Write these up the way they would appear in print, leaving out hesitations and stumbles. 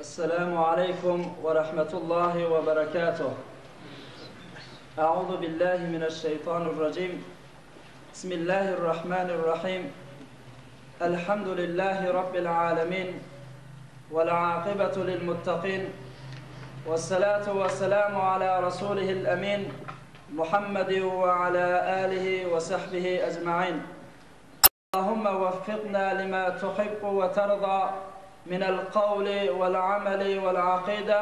Esselamu aleýkum we rahmetullahi we berekatuh. A'udhu billahi mineşşeýtanirrajim. Bismillahirrahmanirrahim. Elhamdülillahi rabbil alamin. Vel akibatu lil muttaqin. Vessalatu vesselamu ala rasulihil amin. Muhammed ve ala alihi ve sahbihi ecmaîn. Allahumma waffikna lima tuhibbu we terda minel kawli vel ameli vel akide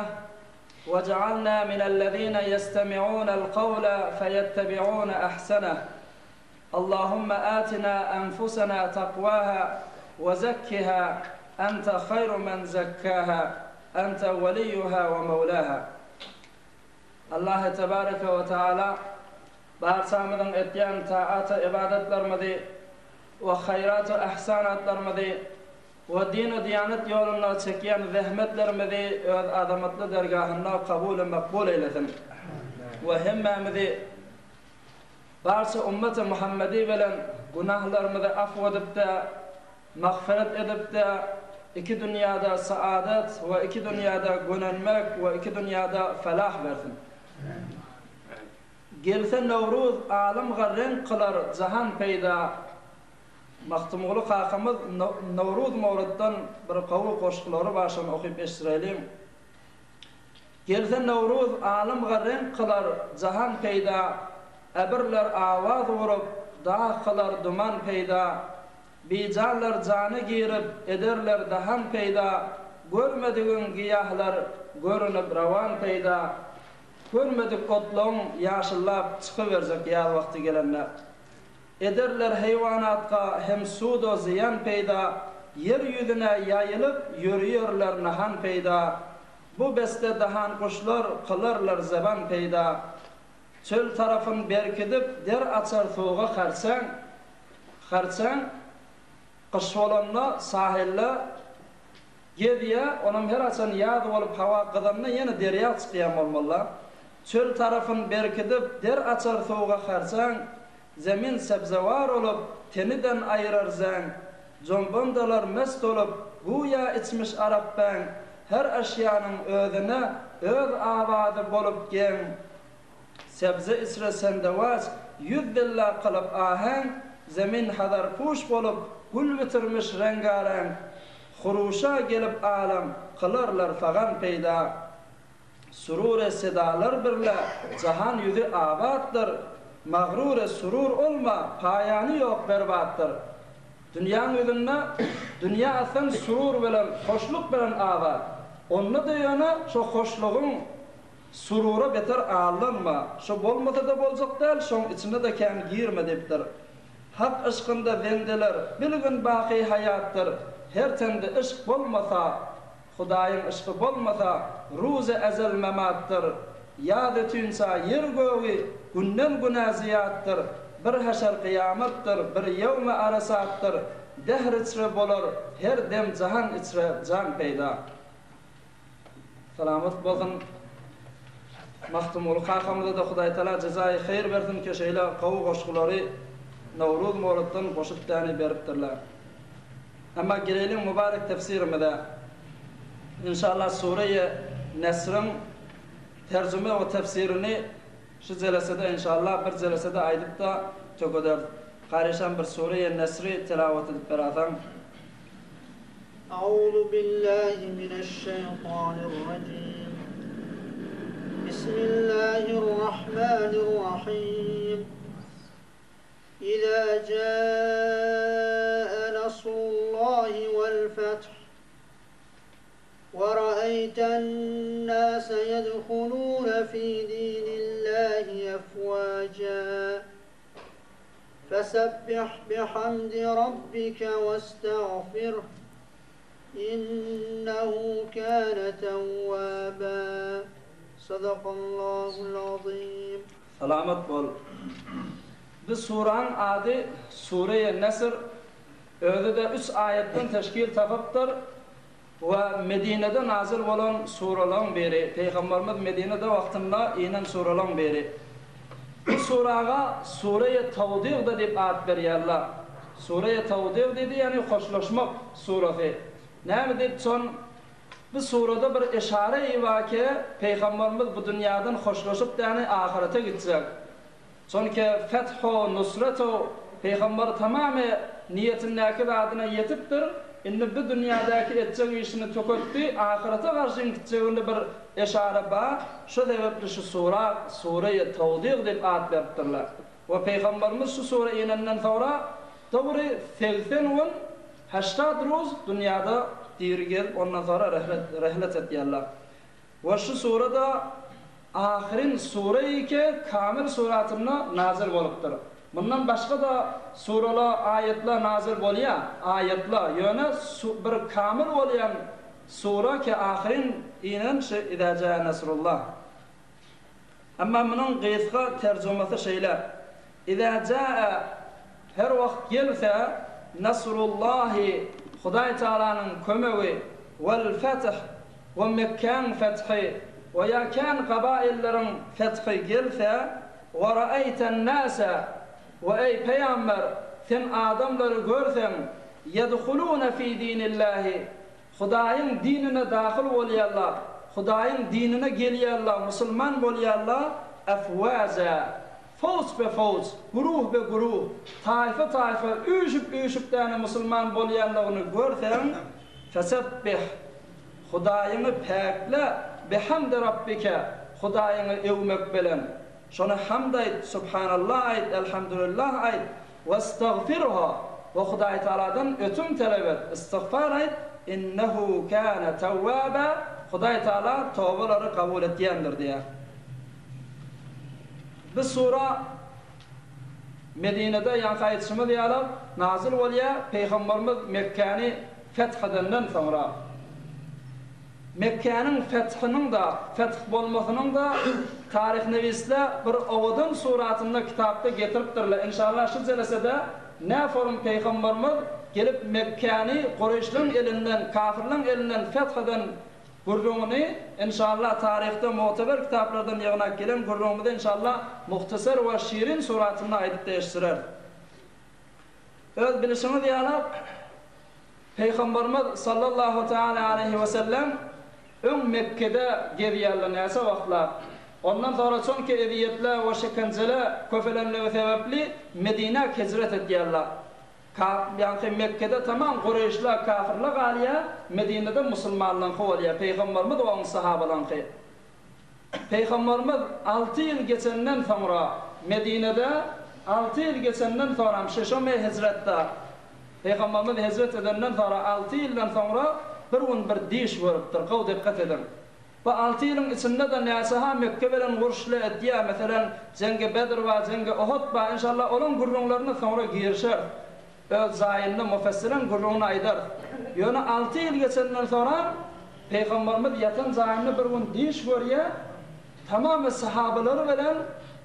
wej'alna minellezine yestemi'unel kawle feyettebi'une ahseneh. Allahumma atina enfusena takvaha ve zekkiha ente hayru men zekkaha ente veliyyuha ve mevlaha. Allahy tebareke we taala Barçamyzyň etýän taat-u-ybadatlarymyzy we haýrat-u-yhsanatlarymyzy we din-u-diýanet ýolunda çekýän zähmetlerimizi Öz azamatly dergahynda kabul-u makbul eýlesin we hemmämizi barça ummeti Muhammedi bilen günahlarymyzy afw edip-de, magfyret edip-de, iki dünýäde saadat we iki dünýäde gönenmek we iki dünýäde felah bersin. Gelse Nowruz alymga reňk kylar jahan peýda Magtymguly kakamyz Nowruz mowrutdan bir gowy goşgulary bar şony okyp eşdireýliň. Gelse Nowruz alymga reňk kylar jahan peýda Äbirler awaz urup dag kylar duman peýda Bijanlar jana girip ederler dahan peýda Görmedigiň giýahlar görünip rawan peýda Görmedik otlaň ýaşyllap çykyberjek ýaz wagty gelende. Ederler heýwanatga hem suda zyýan peýda, Ýer ýüzüne ýaýylyp ýörüerler nahan peýda. Bu beste dahan guşlar kylarlar zeban peýda. Çöl tarapyn berkidip der açar suwga harçaň, Harçaň, gyş bolanda sahilde Gezýä, onam her haçan ýaz bolup hawa gyzanda ýene derýa çykýan bolmaly-la. Çöl tarapyn berkidip, der açar sowuga harçaň, Zemin sebzewar bolup, teniden aýyrar zäň. Jombandalar mest bolup, güýä içmiş arak bäň, Her eşýanyň özüne öz awazy bolup geň. Sebze içre sendewaç, 100 dilla kylyp aheň, Zemin hazarpuş bolup, gül bitirmiş reňgareň. Huruşa gelip alem, kylarlar fagan peýda. Surure sedalar birle, jahan ýüzi abatdyr, Magrure surur olma, paýany ýok berbatdyr. Dünýäň ýüzünde dünýä aslan surur bilen, hoşluk bilen abat. Onda-da ýöne şo hoşlugyň Surura beter aldanma, şo bolmasa-da boljak däl, şoň içine-de kän girme diýipdir. Hak yşkynda bendeler, bilgin baky haýatdyr, her tende yşk bolmasa, Hudaýyň yşky bolmasa, ruzy-ezel mematdyr. Ýaz ötünçä ýer-gögi günden-güne zyýatdyr, bir heşer kyýamatdyr, bir ýewmi arasatdyr, dehr içre bolar her dem jahan içre jan peýda. Salamat bolsun. Magtymguly kakamyza-da Hudaýtala jezaýy haýyr bersin ki şeýle gowy goşgulary Nowruz mowlutdan goşup däni beripdirler. Emma geleýliň mübarek tefsirimize. Inşallah Sureýi Nesriň terjüme we tefsirini şu jelesede inşallah bir jelesede aýdyp-da tökederis. Karyşam bir Sureýi Nesri telawat edip berasaň. أعوذ بالله من الشيطان الرجيم بسم الله الرحمن الرحيم إذا جاء نصر الله والفتح ورأيت الناس يدخلون في دين الله أفواجا فسبح بحمد ربك واستغفره إنه كان توابا صدق الله العظيم. Salamat bol. Bu suraň ady Sureýe Nesr, özi-de üç aýatdan teşkil tapypdyr. We Medinede nazyl bolan suralaň biri, Pygamberimiz Medinede wagtynda inen suralaň biri. Bu suraga Sureýe Tawdig-da diýip at berýärler. Sureýe Tawdig diýdi, ýagny hoşlaşmak surasy. Näme diýip şon? Bu surada bir eşare bar ki, Pygamberimiz bu dünýadan hoşlaşyp däni ahyrete gitjek. Çonki fetho, nusreto Pygamber tamamy niýetindäki zadyna ýetipdir, indi bu dünýädäki etjek işini tüketdi, ahyrete garşy gitjeginde bir eşare bar, şo sebepli şu sura Sureýi Tawdyg diýip at beripdirler. We Pygamberimiz şu sure inenden soňra dogry 80 gün, heştad ruz, dünýäde diri gezip ondan soňra rehlet etýärler. We şu sure-da ahyryn sure-i kamil suratynda nazyl bolupdyr. Mundan başga-da surala, aýatla nazyl bolýar, aýatla, ýöne bir kamil bolýan sure ki ahyryn inen şu Izâ câe nasrullah. Emma munuň gysga terjumasy şeýle, Izâ câe, her wagt gelse, nasrullahi, Hudaý Tagalanyň kömegi, wel feth, we Mekgäň fethi, we ýa kän gabailleriň fethi gelse, we ra'eýten-nâse, we eý, pygamber, sen adamlary görseň, ýedhulûne fî dinillahi, Hudaýyň dinine dahyl bolýarlar, Hudaýyň dinine gelýärler, musulman bolýarlar, efwaja, fowç-be-fowç, güruh-be-güruh, taýfa-taýfa, üýşüp-üýşüp däne musulman bolýanlygyny görseň, fesebbih, Hudaýyňy päkle, bihamdi rabbike, Hudaýyňy öwmek bilen, şony hamd aýt, subhanallah aýt, elhamdülillah aýt, Westagfirhu, we Hudaýtagaladan ötüm talap et, istigfar aýt, innehu kâne tewwâbâ, Hudaýtagala tobalary kabul etýändir diýýär. Bu sura Medinede ýaňky aýdyşymyz ýaly nazyl bolýar, Pygamberimiz Mekgäni feth edenden soňra. Mekgäniň fethiniň-de, feth bolmasynyň-da taryhnewisler bir owadan suratynda kitapda getiripdirler. Enşalla şu jelesede näforum Pygamberimiz gelip Mekgäni Kureýşleň elinden, kafirleň elinden feth eden gürrüňini enşalla taryhda muteber kitaplardan ýygnap gelen gürrüňimizi enşalla muhtasar we şirin suratynda aýdyp-da eşitdireris. Öz bilişiňiz ýaly, Pygamberimiz sallallahu teala aleýhi we sellem öň Mekgede gezýärler näçe wagtlap. Ondan soňra çonki ezýetler we şekenjeler köpelenligi sebäpli Medinä hijret edýärler. Ka ýaňky Mekgede tamam kureýşler kafirler galýar, Medinede musulmanlaňky bolýar, Pygamberimiz we oň sahabalaňky. Pygamberimiz alty ýyl geçenden soňra Medinede, alty ýyl geçenden soňram şeşome hijretde, Pygamberimiz hijret edenden soňra alty ýyldan soňra bir gün bir diş görüpdir, gowy dikgat ediň. Bu alty ýylyň içinde-de näçe-ha Mekge bilen uruşly etýär, meselem, Jeňgi Bedr bar, Jeňgi Uhud bar, enşallah olaň gürrüňlerine soňra girişeris. Öz jaýynda mufessiriň gürrüňini aýdarys. Ýöne alty ýyl geçenden soňra Pygamberimiz ýatan jaýynda bir gün düýş görýär, tamamy sahabalary bilen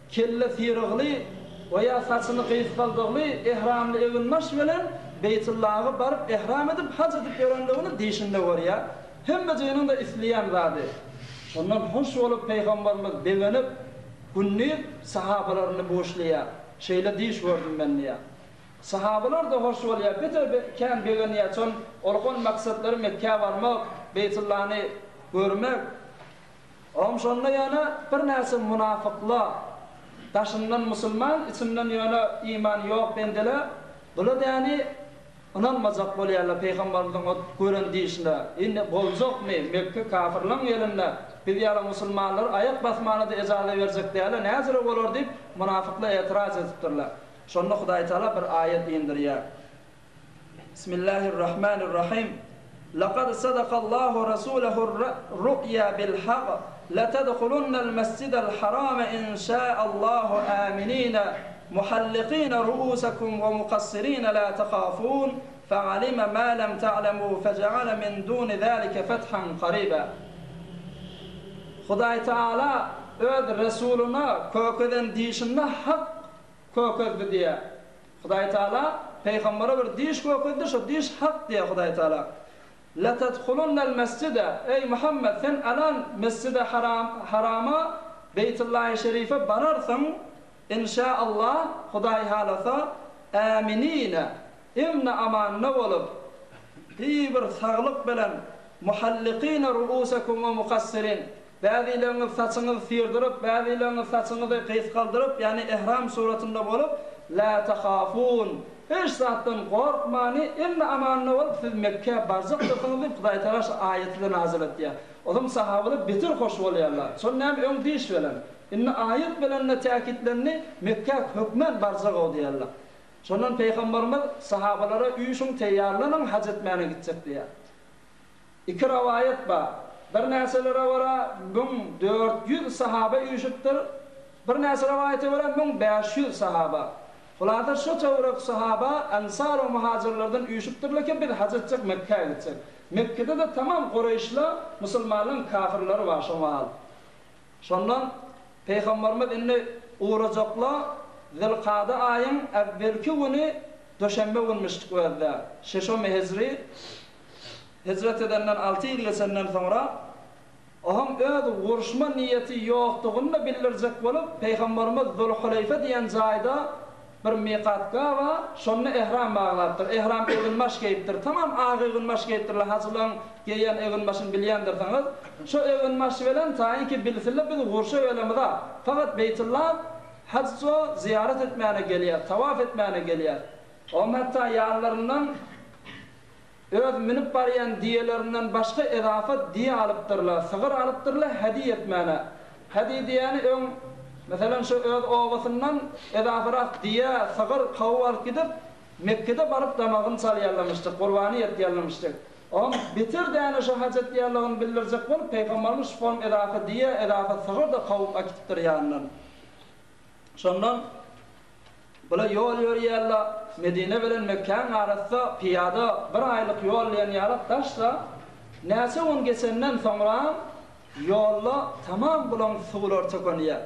kelle syrygly we ýa saçyny gysgaldygly ehramly eginbaş bilen Beýtullaha baryp ehram edip haj edip ýörenligini düýşünde görýär. Hemmejiginiň-de isleýän zady. Şondan hoş bolup Pygamberimiz begenip gündiz sahabalaryny buşlaýar. Şeýle düýş gördüm men diýýär. Sahabalar-da hoş bolýar, beter kän begenýär, çon olkon maksatlary Mekgä barmak, Beýtullany görmek. Oňam şonda ýöne birnäçe munafyklar, daşyndan musulman, içinden ýöne imany ýok bendeler, bular däni ynanmajak bolýarlar Pygambarymyzyň o gören diýşine. Indi boljakmy, Mekge kafirleň elinde, biz ýaly musulmanlar aýak basmana-da ejaza berjek däl-ä, näjüre bolar diýip, munafyklar etiraz edipdirler. Şonda Hudaýtagala bir aýat indirýär. Bismillahir-Rahmanir-Rahim. Lekad sadakallahu rasulehur-ru'ya bil-hak, letedhulunnal mesjidel harame inşaallahu aminine muhallikine ru'usakum we mukassirine la tehafun, fealime ma lem ta'lemu feceale min duni zalike fethan kariba. Hudaýtagala öz Resulyna kökezen dişinde hak Kökezdi diýýär. Hudaý Taala Pygambere bir diş kökezdi, şo diş hak diýýär Hudaý Taala. Letedhulunnel mesjide, eý Muhammet sen alan Mesjide Haram, Harama, Beýtullahi Şerife bararsyň, inşa Allah, Hudaý halasa, äminine, emni-amanda bolup, bir saglyk bilen. Muhallikine ru'usekum we mukassirin. Bäzileriňiz saçyňyzy syrdyryp, bäzileriňiz saçyňyzy gysgaldyryp, ýagny ihram suratynda bolup, la tahafun, hiç zatdan gorkmany, emma amanda bolup siz Mekgä barjakdyrsyňyz diýip Hudaýtagala şu aýaty-da nazyl etýär. Ozam sahabalar beter hoş bolýarlar. Şol näme öň diş bilen. Indi aýat bilen-de täkitlendi, Mekgä hökmän barjag-ow diýýärler. Şondan Pygamberimiz sahabalara üýşüň teýýarlanyň haj etmäne gitjek diýýär. Iki rowaýat bar. Birnäçelere görä 1400 sahaba üýşüpdir, birnäçe rowaýata görä 1500 sahaba. Hulasa şo töwerek sahaba ensar we muhajirlerden üýşüpdirler ki biz haj etjek Mekgä gitjek. Mekgede-de tamam kureýşler musulmanlaryň kafirleri bar şo mahal. Şondan Pygamberimiz indi ugrajakla Zilkada aýyň äwwelki güni döşenbe günmüşdik özde. Şeşomy hijri hijret edenden alty ýyl geçenden soňra Oňam öz uruşma niýeti ýokdugyny-da bildirjek bolup, Pygamberimiz Zulhuleýfe diýen jaýda bir mikatga bar, şonda ehram baglapdyr. Ehram eginbaş geýipdir. Tamam ak eginbaş geýipdirler, hajylaryň geýýän eginbaşyny bilýändirsiňiz. Şo eginbaş bilen taýynki bilsinler biz urşa gelemizok. Fakat Beýtulla hajja zyýarat etmäne gelýäs, tawaf etmäne gelýäs. Oňam hatda ýanlaryndan Öz münüp barýan düýelerinden başga ezafa düýe alypdyrlar, sygyr alypdyrlar hediý etmäne. Hediý diýýäni öň, meselem, şu öz obasyndan ezafarak düýe, sygyr kowup alyp gidip, Mekgede baryp damagyny çalýarlarmyşdyk, gurbany etýärlermişdik. Oňam beter däne şu haj etýärligini bildirjek bolup, Pygamberimiz şu form ezafa düýe, ezafa sygyr-da kowup äkitipdir ýanyndan. Şondan Bular ýol ýörýärler, Medine bilen Mekgäň arasy pyýada bir aýlyk ýol diýen ýalak daşda, näçe gün geçenden soňram ýolda tamam bulaň suwlary tökenýär.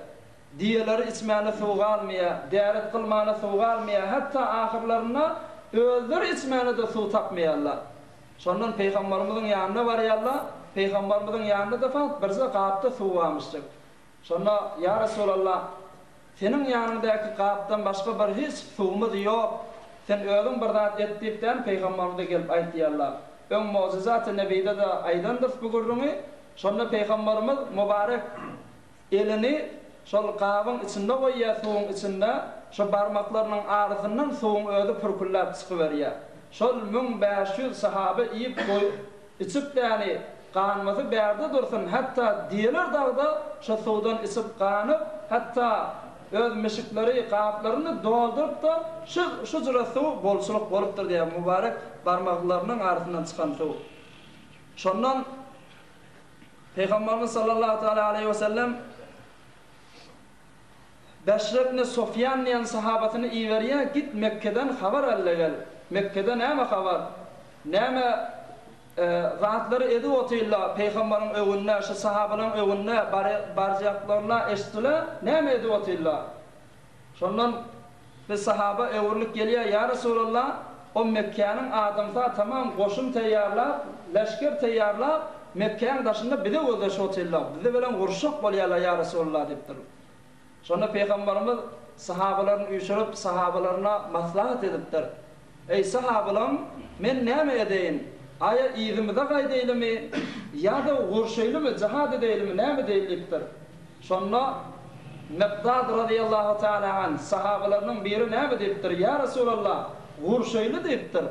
Düýeleri içmäne suw galmaýar, däret kylmana suw galmaýar, hatda ahyrlarynda özleri içmäne-de suw tapmaýarlar. Şondan Pygambarymyzyň ýanyna barýarlar, Pygambarymyzyň ýanynda-da fakt birje gapda suw barmyşdyk. Şonda, Ýa Resulallah! Seniň ýanyňdaky gapdan başga bir hiç suwumyz ýok. Sen özüň bir zat et diýip däl Pygamberimize gelip aýtýarlar. Öň Mugjyzaty Nebide-de aýdandyrys bu gürrüňi. Şonda Pygamberimiz mübarek elini şol gabyň içinde goýýar suwuň içinde, şo barmaklarynyň arasyndan suwuň özi pürkülläp çykyberýär. Şol 1500 sahaba iýip doýup Içip däni, ganmasy bärde dursun, hatda diýeler dagda şo suwdan içip ganyp, hatda öz mişikleri, gaplaryny dolduryp-da, şu şu jüre suw bolçulyk bolupdyr diýýär, mübarek barmaklarynyň arasyndan çykan suw. Şondan Pygamberimiz sallallahu taala aleýhi we sellem Beşr ibn Sufýan diýen sahabasyny iberýär, Git Mekgeden habar al-da gel. Mekgede näme habar? Näme zatlary edip otyrlar? Pygambaryň öňünde, şu sahabalaryň öňünde barjaklaryna eşitdiler, näme edip otyrlar? Şondan bir sahaba öwrülip gelýär, Ýa Resulallah, o Mekgäniň adamsy tamam goşun taýýarlap, leşger taýýarlap, Mekgäň daşynda bize gözleşip otyrlar, bizi bilen uruşjak bolýarlar, ýa Resulallah diýipdir. Şonda Pygamberimiz sahabalaryny üýşürip, sahabalaryna maslahat edipdir. Eý, sahabalarym, men näme edeýin? Aýa yzymyza gaýdaýlymy ýa-da urşaýlymy, jihad edeýlimi, näme edeýli diýipdir. Şonda Mikdad razyýallahu taala anh sahabalarynyň biri näme diýipdir, Ýa Resulallah, urşaýly diýipdir.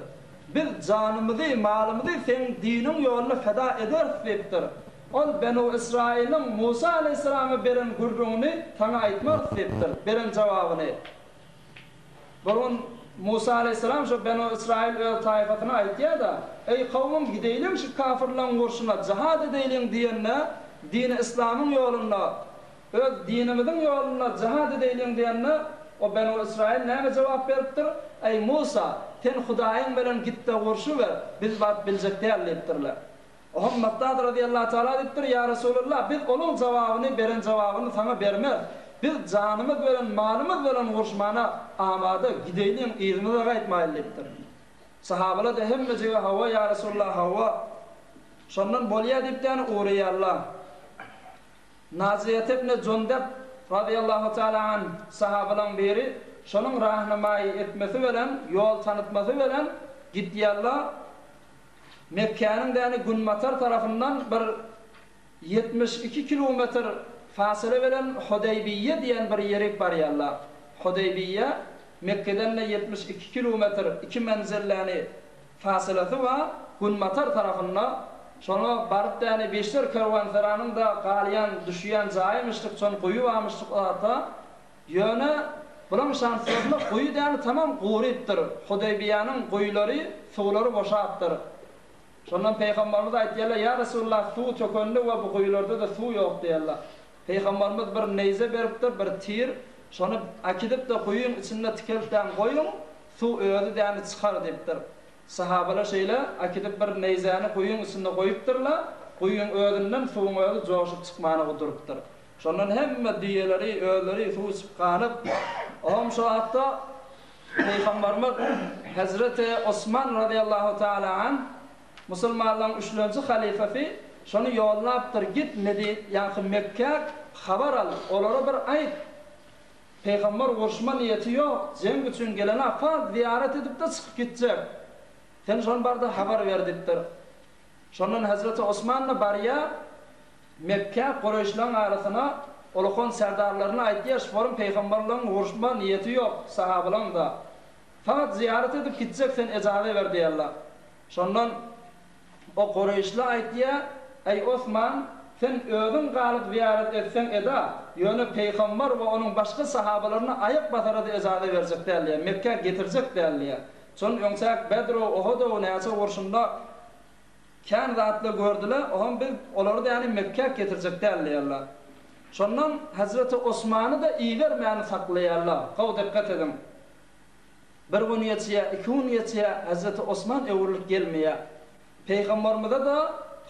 Biz janymyzy, malymyzy seň diniň ýolunda feda ederis diýipdir. Ol Benu Ysraýylyň Musa aleýhissalama beren gürrüňini saňa aýtmarys diýipdir, beren jogabyny. Bir gün Musa aleýhissalam şo Benu Ysraýyl öz taýfasyna aýtýar-da, Eý kowmum gideýliň şu kafyrlaň urşuna, jihad edeýliň diýende, dini yslamyň ýolunda, öz dinimiziň ýolunda jihad edeýliň diýende, o Benu Ysraýyl näme jogap beripdir? Eý Musa, sen Hudaýyň bilen git-de urşuber, biz baryp biljek däl diýipdirler. Oňa Mikdad razyýallahu taala diýipdir, Ýa Resulallah, biz onuň jogabyny, beren jogabyny saňa bermeris. Biz janymyz beren, malymyz beren uruşmana amada, gideýliň, yzymyza gaýtmaýly diýipdir. Sahabalar-da hemmejigi Hawa, ýa Resulallah, hawa. Şondan bolýa diýip däni ugraýarlar. Najiýet ibn Jundeb razyýallahu taala anh sahabalaryň biri, şonuň rahnamaýy etmesi bilen, ýol tanytmasy bilen gidýärler. Mekgäniň däni günbatar tarapyndan bir 72 kilometr fasyla bilen Hudeýbiýe diýen bir ýerik barýarlar. Hudeýbiýe Mekgeden-de 72 kilometr iki menzelläni fasylasy bar, günbatar tarapynda. Şoňa baryp däni beşler kerwenseranyň-da galýan, düşýän jaýymyşdyk, şon guýy barmyşdyk o zatda. Ýöne bulaň şanslaryna guýy däni tamam gurypdyr. Hudeýbiýäniň guýulary, suwlary boşapdyr. Şondan Pygamberimiz aýtýarlar, Ýa Resulallah, suw tökendi we bu guýularda-da suw ýok diýýärler. Pygamberimiz bir neýze beripdir, bir tir, şony äkidip-de guýyň içinde tikeltdäň goýuň, suw özi däni çykar diýipdir. Sahabalar şeýle äkidip bir neýzäni guýyň içinde goýupdyrlar, guýyň özünden suwuň özi joşup çykmana gudurupdyr. Şondan hemme düýeleri, özleri suw içip ganyp, oňam şo wagtda Pygamberimiz Hezreti Osman razyýallahu taala anh, musulmanlaryň üçlenji halyfasy, şony ýollapdyr, Git Medi, ýaňky Mekgä habar al, olara bir aýt, Pygamber uruşma niýeti ýok, jeň üçin gelenok, fakt zyýarat edip-de çykyp gitjek. Sen şony bar-da habar ber diýipdir. Şondan Hezreti Osman-da barýar, Mekge kureýşlaryň arasyna ulukan serdarlaryna aýtýar, Şborum peýgamberleň uruşma niýeti ýok, sahabalaň-da. Fakat zyýarat edip gitjek sen ejaza ber diýerler. Şondan o kureýşli aýtýar, Eý Osman, sen özüň galyp zyýarat etseň eda, ýöne peýgamber we onuň başga sahabalaryna aýak basara-da ejaza berjek däl diýýär, Mekgä getirjek däl diýýär. Şon öňçäk Bedrow, Ohodow näçe urşunda Kän zatlar gördüler, oňam biz olary däni Mekgä getirjek däl diýýärler. Şondan Hezreti Osmany-da ibermäni saklaýarlar. Gowy dikgat ediň. Bir gün geçýär, iki gün geçýär, Hezreti Osman öwrülip gelmeýär. Pygamberimize-de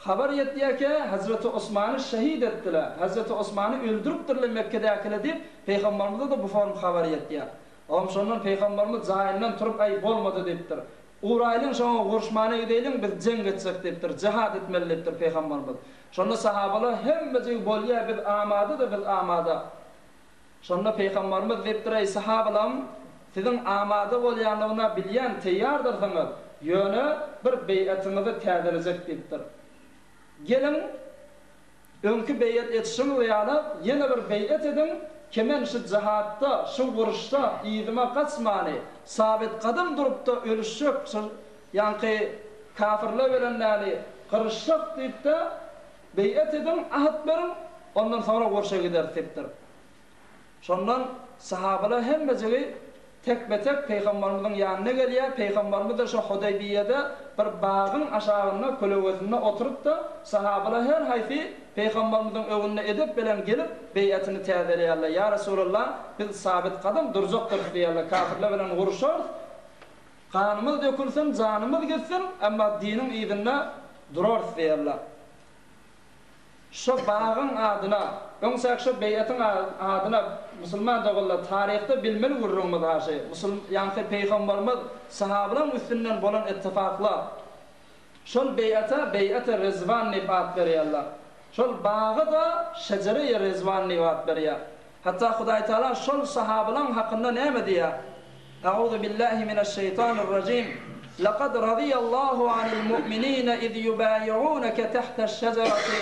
habar ýetýär ki, Hezreti Osmany şehit etdiler, Hezreti Osmany öldüripdirler Mekgedäkiler diýip, Pygamberimize-de bu form habar ýetýär. Oňam şondan Pygamberimiz jaýyndan turup, Äý, bolmady diýipdir. Uraýlyň şoňa uruşmana gideýliň biz jeň etjek diýipdir, jihad etmeli diýipdir pygamberimiz. Şonda sahabalar hemmejigi bolýa biz amada-da biz amada. Şonda pygamberimiz diýipdir eý sahabalarym siziň amada bolýanlygyna bilýän teýýardyrsyňyz ýöne bir beýatyňyzy täzelejek diýipdir. Geliň Öňki beýet etişiňiz ýaly ýene bir beýet ediň, ki men şu jihatda, şu uruşda yzyma gaçmany, sabit gadam durupda ölüşjek, şu ýaňky kafirler bilen däli gyryşjak diýipde beýet ediň, aht beriň, ondan soňra urşa gideris diýipdir. Şondan sahabalar hemmejigi tekbe-tek Pygambarymyzyň ýanyna gelýär. Pygambarymyz-da şo Hudaýbiýede bir bagyň aşagynda, kölegesinde oturypdyr. Sahabalar her haýsy Pygambarymyzyň öňünde edep bilen gelip, beýatini täzeleýärler. Ýa Resulallah, biz sabit gadam durjakdyrys diýýärler. Kafirler bilen uruşarys. Ganymyz dökülsin, janymyz gitsin, emma diniň yzynda durarys diýýärler. Şo bagyň adyna, öňsäk şo beýatyň adyna musulman doganlar taryhda bilmeli gürrüňimiz haşy, musul ýaňky peýgambarymyz sahabalaň üstünden bolan ittifakla şol beýata beýaty rezwan diýip at berýärler. Şol baga-da şejereýi rezwan diýip at berýär. Hatda Hudaýtagala şol sahabalaň hakynda näme diýýär? Auzu billahi mineşşeýtanirrajim. Lekad radiyallahu anil mu'minine iz yubayi'uneke tahteş-şejereti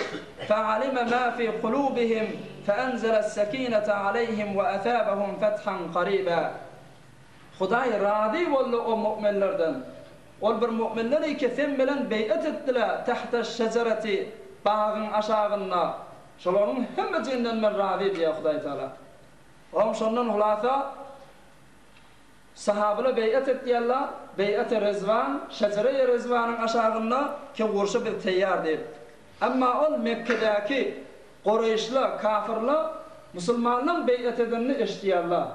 fe'alime ma fi kulubihim fe'enzeles-sekinete aleyhim ve esabehum fethan kariba. Hudaý razy boldy o mu'minlerden. Ol bir mu'minler ki sen bilen beýat etdiler tahteş-şejereti bagyň aşagynda. Şolaryň hemmejiginden men razy diýýär Hudaý Tagala. Oň şondan hulasa sahabylar beýat etýärler, beýati rezwan, şejereýi rezwanyň aşagynda ki urşa biz teýýar diýip. Emma ol Mekgedäki Kureýşler, kafyrlar musulmanlaryň beýat edenini eşidýärler.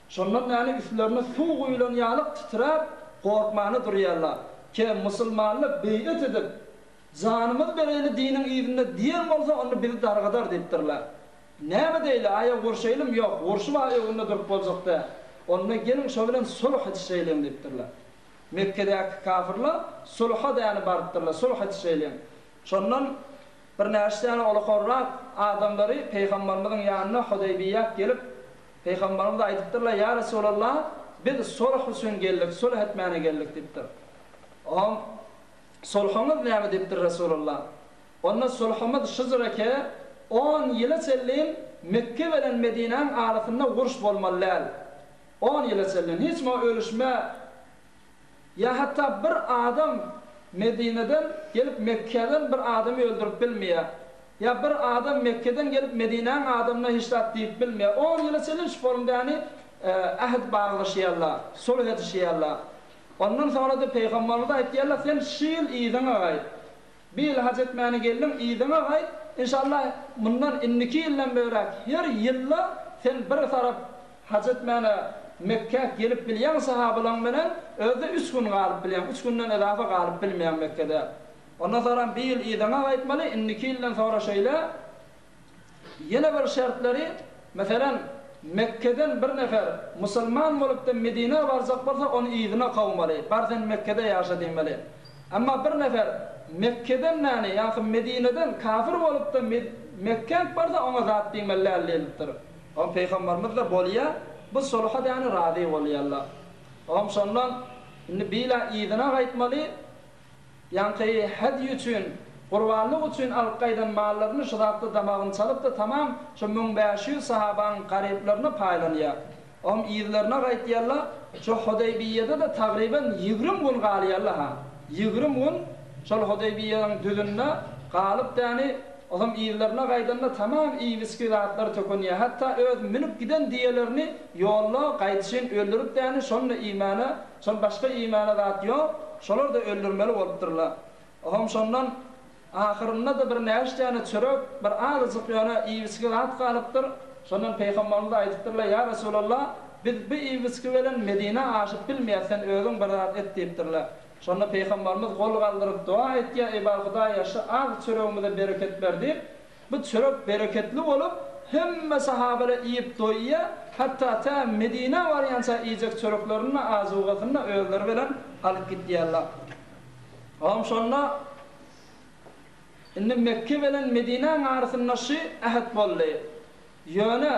Şondan bäri üstlerine suw guýulan ýalyk titräp, gorkmana durýarlar. Ki musulmanlar beýat edip, Janymyzy bereýli diniň yzynda diýen bolsa onda bizi dargadar diýipdirler. Näme deýli aýa urşaýlym ýok urşup a öňünde durup boljak däl. Onda geliň şo bilen sulh etişeýliň diýipdirler. Mekgedäki kafyrlar sulha däni barypdyrlar sulh etişeýliň. Şondan birnäçe däne ulukarrak adamlary peýgambarymyzyň ýanyna Hudaýbiýýah gelip peýgambarymyza aýdypdyrlar ýa Resulallah biz sulh üçin geldik sulh etmäne geldik diýipdir. Oňam. Sulhuňyz näme diýipdir Resulullah. Onda sulhumyz şudur eke, on ýyla çenlin Mekge bilen Medinäň arasynda uruş bolmaly däl. On ýyla çenlin hiç mo ölüşme ýa hatda bir adam Medineden gelip Mekgeden bir adamy öldürip bilmeýär. Ýa bir adam Mekgeden gelip Medinäň adamyna hiç zat diýip bilmeýär. On ýyla çenlin şu forumdany ähit baglaşýarlar, sulh edişýärler. Ondan soňra-da Pygamberimize aýtýarlar, sen şu ýyl yzyňa gaýt. Bu ýyl haj etmäne geldiň, yzyňa gaýt, inşallah mundan indiki ýyldan böräk her ýylda sen bir tarap haj etmäne Mekgä gelip bilýäň sahabalaň bilen, özde üç gün galyp bilýäň, üç günden ezafa galyp bilmeýäň Mekgede. Ondan soňram bir ýyl yzyňa gaýtmaly, indiki ýyldan soňra şeýle. Ýene bir şertleri, meselem, Mekgeden bir nefer musulman bolupda Medinä barjak bolsa, ony yzyna kowmaly, bar sen Mekgede ýaşa diýmeli. Emma bir nefer Mekgeden näni, ýa-ha Medineden kafir bolupda Mekgä barsa, oňa zat diýmeli däl diýlipdir. Oňa Pygamberimiz-de bolýa, bu sulha däni razy bolýarlar. Oňa şondan indi bila yzyna gaýtmaly. Ýaňky hedý üçin, gurbanlyk üçin alyp gaýdan mallaryny şu zatda damagyny çalyp-da tamam şo 1500 sahabaň garyplaryna paýlanýar. Oňam yzlaryna gaýtýarlar, şo Hudeýbiýede-de tagryban ýigrim gün galýarlar-ha. Ýigrim gün şol Hudeýbiýäniň düzünde galyp däni, oňam yzlaryna gaýdanda tamam iýip-içgi zatlary tökünýär. Hatda öz münüp giden düýelerini ýolda gaýdyşyn öldürip däni şony-da iýmäne Şol başga iýmäne zat ýok, şolar-da öldürmeli bolupdyrlar. Oňam şondan ahyrynda-da bir näçe däne çörek, bir azajyk ýöne iýip-içgi zat galypdyr. Şondan Pygamberimize aýdypdyrlar, Ýa Resulallah, biz bu iýip-içgi bilen Medinä aşyp bilmeýäs, sen özüň bir zat et diýipdirler. Şonda Pygamberimiz gol galdyryp doga etýär, Eý bar Hudaýa, şu az çöregimize bereket ber diýip, Bu çörek bereketli bolup, hemme sahabeler iýip doýýar, hatda tä Medinä barýança iýjek çöreklerini-de, azugasyny-da özleri bilen alyp gitýärler. Oňam şonda indi Mekge bilen Medinäň arasynda şu äht boldy. Ýöne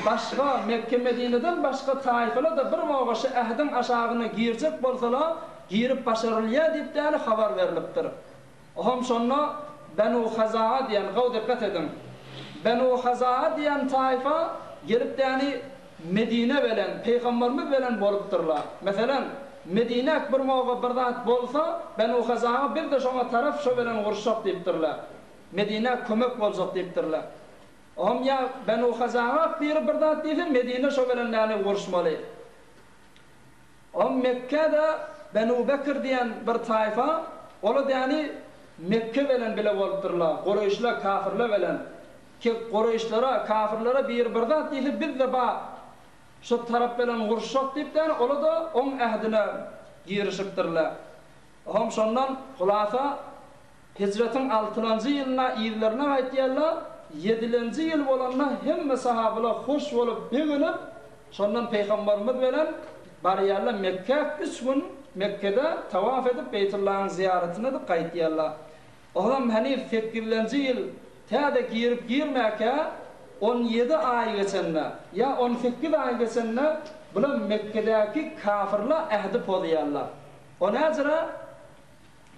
başga Mekge-Medineden başga taýfalar-da bir boga şu ähdiň aşagyna girjek bolsalar, girip başarylýar diýip däli habar berlipdir. Ohm şonda Benu Hazaa diýen, gowy dikgat ediň, Benu Hazaa diýen taýfa gelip däni Medine belen, Pygamberimiz belen bolupdyrlar. Meselem, Medinäk bir moga bir zat bolsa, Benu Hazaa biz-de şoňa tarap şo belen uruşjak diýipdirler. Medinä kömek boljak diýipdirler. Ohm ýa Benu Hazaa biri bir zat diýse, Medine şo belen däni uruşmaly. Ol Mekgede Benu Bekr diýen bir taýfa, ola däni Mekke belen bile bolupdyrlar, Kureýşler, kafirler belen. Ki Kureýşlere, kafirlere biri bir zat diýse, biz-de ba şu tarap belen uruşjak diýip däni, ola-da oň ähdine girişipdirler. Oňam şondan hulasa Hijretiň altylanjy ýylynda yzlaryna gaýtýarlar, ýedilenji ýyl bolanda hemme sahabalar hoş bolup begenip, şondan Pygambarymyz bilen barýarlar Mekgä üç gün Mekgede tawaf edip Beýtullahyň zyýaratyny edip gaýtýarlar. Olam heniz sekizlenji ýyl täze girip girmäkä 17 aý geçende ýa 18 aý geçende bular Mekgedäki kafyrlar ähdi pozýarlar. O näjire?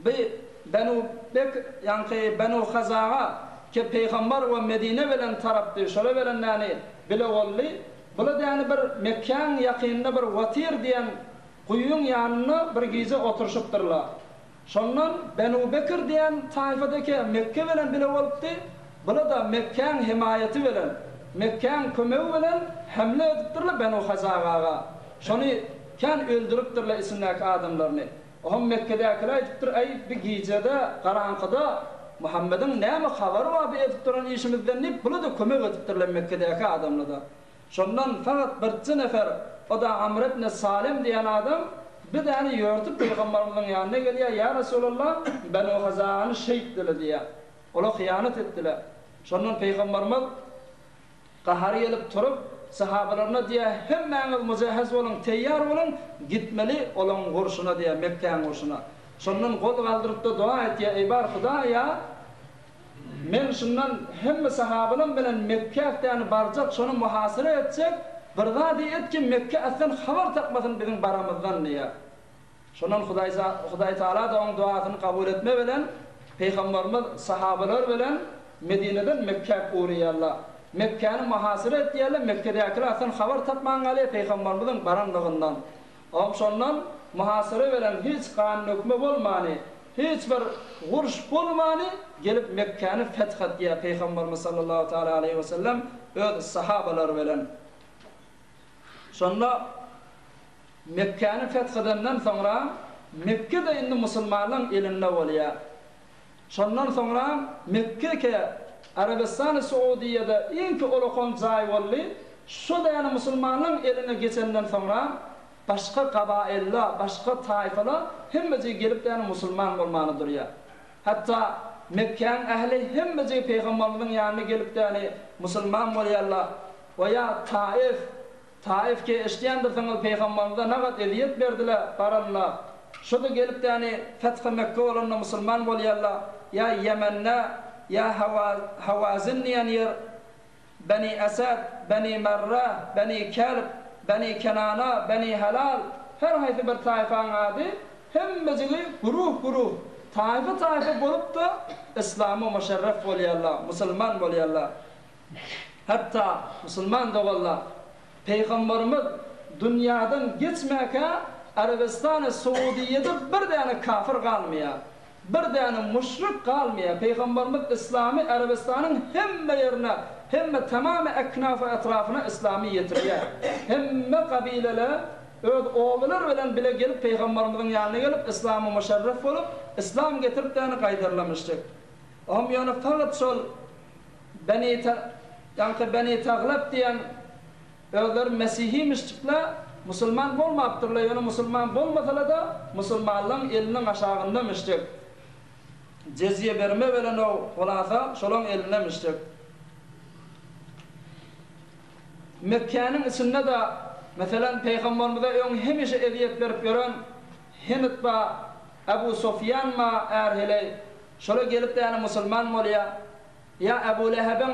Bi Benu Bekr, ýaňky Benu Hazaga, ki Pygambar we Medine belen tarapdy, şola belen däni bile boldy. Bula däni bir Mekgäň ýakynynda bir Watir diýen guýyň ýanynda bir gije oturyşypdyrlar. Şondan Benu Bekr diýen taýfada ki Mekge belen bile bolupdy, bula-da Mekgäň hemaýaty belen, Mekgäň kömegi bilen hemle edipdirler Benu Hazagaga. Şony kän öldüripdirler içindäki adamlaryny. Oňa Mekgedäkiler aýdypdyr, Äý, bi gijede, garaňkyda Muhammediň näme habary bar bi edip duran işimizden diýip, bula-da kömek edipdirler Mekgedäki adamlar-da. Şondan fakat birje nefer, o-da Amr ibn Salem diýen adam, bi däni ýörtüp pygambarymyzyň ýanyna gelýär, Ýa Resulallah, Benu Hazaany şeýtdiler diýýär. Olar hyýanat etdiler. Şondan pygambarymyz. Gahary gelip turup, sahabalaryna diýýär, Hemmäňiz mujahhez boluň, teýýar boluň, gitmeli olaň gurşuna diýýär, Mekgäň gurşuna. Şondan gol galdyryp-da doga etýär, Eý bar Hudaý-a, men şundan hemme sahabalam bilen Mekgä däni barjak, şony muhasyra etjek, bir zady et ki, Mekge aslan habar tapmasyn biziň baramyzdan diýýär. Şondan Hudaý Hudaý Tagala-da oň duasyny kabul etme bilen Pygamberimiz sahabalar bilen Medineden Mekgä ugraýarlar. Mekgäni muhasyra etýärler, Mekgedäkiler aslan habar tapman galýar Pygamberimiziň baranlygyndan. Oň şondan muhasyra bilen hiç gan dökme bolmany, hiç bir uruş bolmany gelip Mekgäni feth etýär Pygamberimiz sallallahu taala aleýhi we sellem öz sahabalary bilen. Şonda Mekgäni feth edenden soňra Mekge-de indi musulmanlaryň elinde bolýar. Şondan soňra Mekge ke Arabystany Saudiýada iňki ulakan jaý boldy. Şo däni musulmanlaryň eline geçenden soňra başga gabailla, başga taýfalar hemmejigi gelip däni musulman bolmana durýar. Hatda Mekgäň ähli hemmejigi pygambarymyzyň ýanyna gelip däni musulman bolýarlar. We ýa Taif, Taif ke eşidýändirsiňiz pygambarymyza nagat ezýet berdiler baranda. Şo-da gelip däni Fethy Mekke bolanda musulman bolýarlar. Ýa Ýemende, ýa Hawazin diýen ýer, Beni Esed, Beni Merre, Beni Kelb, Beni Kenana, Beni Helal, her haýsy bir taýfaň ady, hemmejigi güruh-güruh, taýfa-taýfa bolup-da yslama muşerref bolýarlar, musulman bolýarlar. Hatda, musulman doganlar, Pygamberimiz dünýadan geçmäkä Arabystany Saudiýede bir däne kafir galmaýar. Bir däne muşrik galmaýar. Pygamberimiz yslamy Arabystanyň hemme ýerine, hemme tamamy eknaf-u etrafyna yslamy ýetirýär. Hemme gabileler öz obalary bilen bile gelip Pygamberimiziň ýanyna gelip yslama muşerref bolup, yslam getirip däne gaýdarlamyşdyk. Ohm ýöne fakat şol Beni ýaňky Beni Taglap diýen özleri mesihimişjikler, musulman bolmapdyrlar, ýöne musulman bolmasalar-da musulmanlaryň eliniň aşagyndamişjik. Jezýe berme belenow hulasa şolaň elindemişjik. Mekgäniň içinde-de, meselem, Pygamberimize öň hemişe ezýet berip ýören Himit ba, Ebu Sufýan ba är-heleý, şolar gelip däne musulman bolýar. Ýa Ebu Lehebiň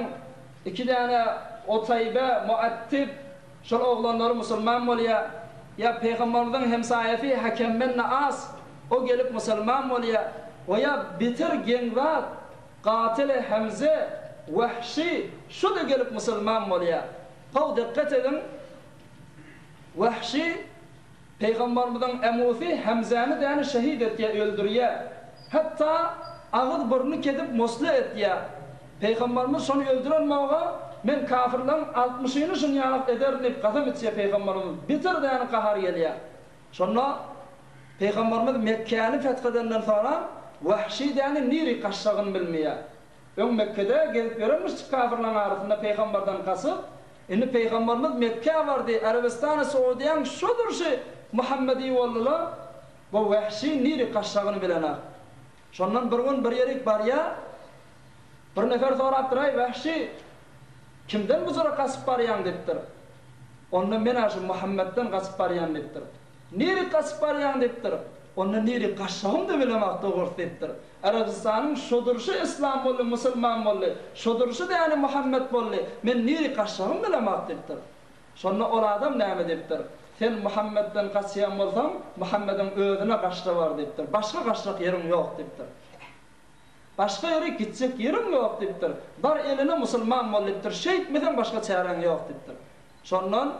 iki däne Utaýbe, Muattib, şol oglanlary musulman bolýar. Ýa Pygamberimiziň hemsaýasy Hakem benne As, o gelip musulman bolýar. We ýa beter geň zat, Gatyly Hemze, Wahşy, şu-da gelip musulman bolýar. Gowy dikgat ediň, Wahşy Pygamberimiziň emusy Hemzäni däni şehit etýär, öldürýär. Hatda agyz-burnuny kesip musle etýär. Pygamberimiz şony öldüren moga men kafirleriň altmyşyny şunýalak ederin diýip kasam içýär Pygamberimiz. Beter däni gahar gelýär. Şonda Pygamberimiz Mekgäni feth edenden soňra Wahşy däni niri gaçjagyny bilmeýär. Öň Mekgede gezip ýörenmişdik kafirlaň arasynda pygamberden gaçyp, indi pygamberimiz Mekgä bardy, Arabystany Saudiýaň şo durşy Muhammedi boldylar, bu wehşi niri gaçjagyny bilenak. Şondan bir gün bir ýerik barýa, bir nefer sorapdyr, aý wehşi, kimden bu jyra gaçyp barýaň diýipdir. Onda men-ä şu Muhammetden gaçyp barýan diýipdir. Nirik gaçyp barýaň diýipdir. Onda nirik gaçjagym-da bilemok dogrusy diýipdir. Arabystanyň şodurşy yslam boldy, musulman boldy, şodurşy däni Muhammet boldy, men nirik gaçjagym bilemok diýipdir. Şonda ol adam näme diýipdir. Sen Muhammetden gaçýan bolsaň, Muhammediň özüne gaçda bar diýipdir. Başga gaçjak ýeriň ýok diýipdir. Başga ýere gitjek ýeriň ýok diýipdir. Bar eline musulman bol diýipdir. Şeýtmeseň başga çäräň ýok diýipdir. Şondan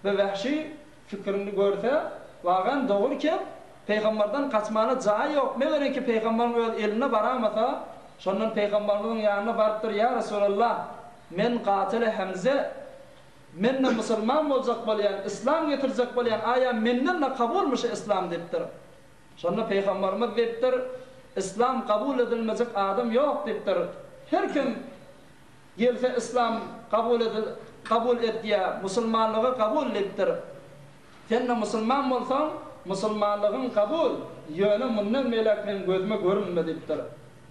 bu wähşi fikirini görse, wagan dogry kep, pygamberden gaçmana jaýy ýok, megereki pygamberiň öz eline baramasa, şondan pygamberimiziň ýanyna barypdyr, Ýa Resulallah, men gatyly Hemze, men-de musulman boljak bolýan, yslam getirjek bolýan, aýa menden-de kabulmy şu yslam diýipdir. Şonda pygamberimiz diýipdir, Yslam kabul edilmejek adam ýok diýipdir. Her kim Gelse yslam kabul edil kabul etýä musulmanlygy kabul diýipdir. Sende musulman bolsaň musulmanlygyň kabul ýöne mundan beýläk meň gözüme görünme diýipdir.